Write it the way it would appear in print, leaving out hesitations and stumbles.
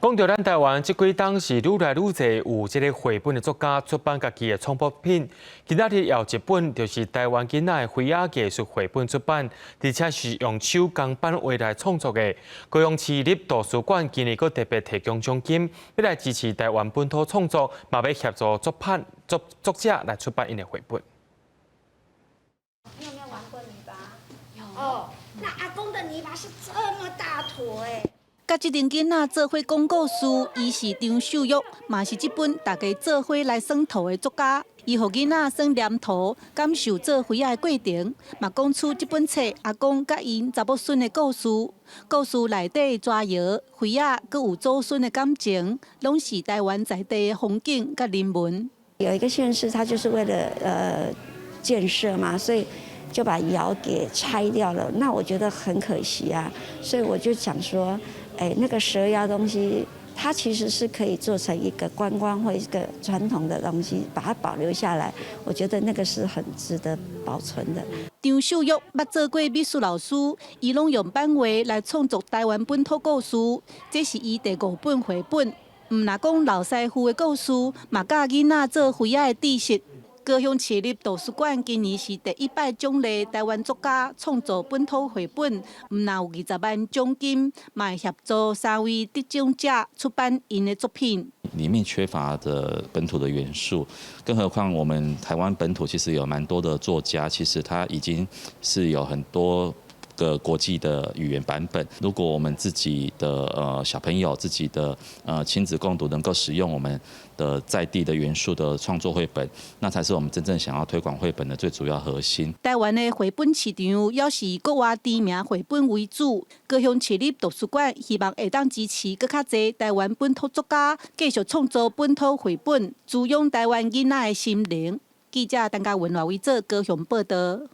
講著咱台灣這幾冬是愈來愈濟有這個繪本的作家出版家己的創作品。今仔日有一本就是台灣囡仔的花仔藝術繪本出版，而且是用手工版畫來創作的。高雄市立圖書館今年閣特別提供獎金，欲來支持台灣本土創作，嘛欲協助作品作作者來出版𪜶的繪本。你有沒有玩過泥巴？有。哦，那阿公的泥巴是這麼大坨欸。佮這陣囡仔做伙講故事，伊是張秀玉，嘛是這本大家做伙來耍塗的作家。伊予囡仔耍黏塗，感受做花仔的過程，嘛講出這本冊阿公佮𪜶查某孫的故事。故事內底蛇窯、花仔，閣有祖孫的感情，攏是台灣在地的風景佮人文。有一個縣市，他就是為了建設嘛，所以就把窯給拆掉了。那我覺得很可惜啊，所以我就想說，哎，那個蛇窯東西，它其實是可以做成一個觀光或一個傳統的東西，把它保留下來，我覺得那個是很值得保存的。張秀玉捌做過美術老師，伊攏用版畫來創作台灣本土故事，這是伊第五本繪本。毋但講老師傅的故事，嘛教囡仔做花仔的知識。高雄市立圖書館今年是第一擺獎勵台灣作家創作本土繪本，毋但有20萬獎金，嘛會協助三位得獎者出版𪜶的作品。裡面缺乏的本土的元素，更何況我們台灣本土其實有蠻多的作家，其實他已經是有很多個國際的語言版本。如果我們自己的小朋友、自己的親子共讀能夠使用我們的在地的元素的創作繪本，那才是我們真正想要推廣繪本的最主要核心。台灣的繪本市場猶是國外知名繪本為主，高雄市立圖書館希望會當支持閣較濟台灣本土作家繼續創作本土繪本，滋養台灣囡仔的心靈。記者陳嘉文、賴偉做高雄報道。